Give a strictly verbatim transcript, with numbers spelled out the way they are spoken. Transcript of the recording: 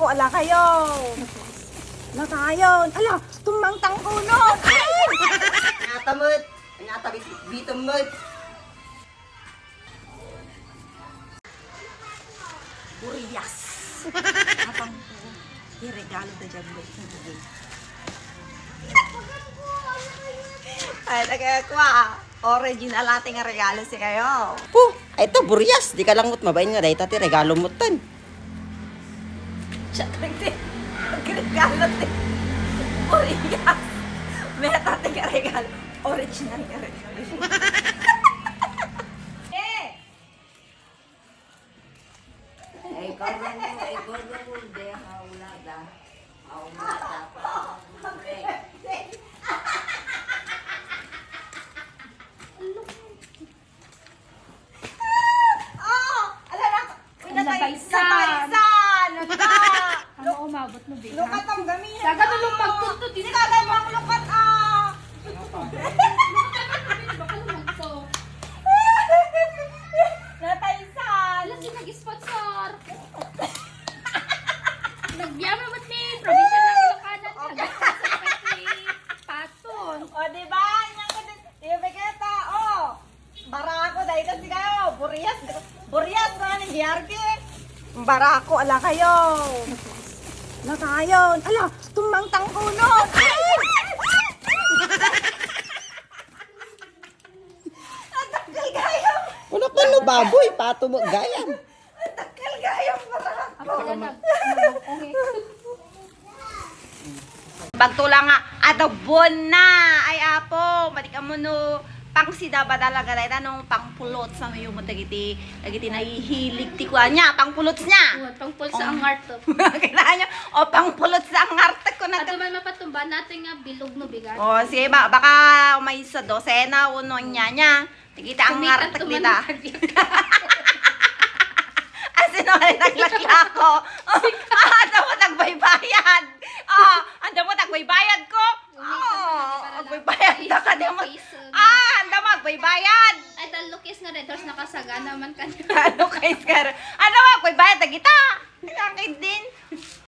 Ko, ala kayo. Natayon. Ala, tumangtang kuno. Ay! Ngata met. Ngata bit-, bitem met. Burias. Apang ko. Iregalo da dyan mo. Ay, tagay ko ah. Original ating regalo si kayo. Puh! Ay, ito, burias. Di ka lang mo't mabain nga dayta ti regalo mo't tan. Siya, nagdi-, nagregalo ti Oreo. Meta ti regalo. Original nga regalo. Eh! Ay, ikaw na mo, ay, ikaw na mo, hindi, haulada. Haulada. Oh! Ala na! Uy, natay-, nabaysan. Nabaysan! Nagda! Ano umabot mo, Bea? Lukat ang gamit. Saga na lupag to, to, di na. Sila lang mang lukat, ah! Baka lumagto. Nataysan! Ala, si nag-sponsor. Nagyaman mo ni provincial ng Ilocana. Okay. Nag-sponsor ni Paton. O, di ba? Inyang ka din. Di ba kita? O! Barako, dahil kasi kayo. Burias. Burias, mga ni G R P. Barako, ala kayo. Natayon. Ala, tumangtang kuno. Ay! Ang tanggal kayo. Wala ka no baboy, pato mo gayam. Ang tanggal kayo, barako. Ako na nag-, nag-, okay. Pagtula nga, adobon na. Ay, apo, madi ka mo no, pang sida ba talaga, dahil anong pang pulots, ano yung mo, dagiti, dagiti nahihilig ti kuan niya, pang pulots niya. Uwan, pang pulots ang art to. Kailangan niya, o, pang pulots ang art ko na. Ato man mapatumba natin nga bilog no bigat. O, sige, ba, baka umay sa dosena, uno niya niya. Nakita ang ngartek dita. Asino nga naglaklako? Ah, anda mo nagbaybayad. Ah, anda mo nagbaybayad ko? Ah, agbaybayad na ka naman. Ah, anda mo agbaybayad. Ay, dalukis nga red horse, nakasagana man ka. Dalukis nga red. Anda mo agbaybayad na kita? Kailangan din.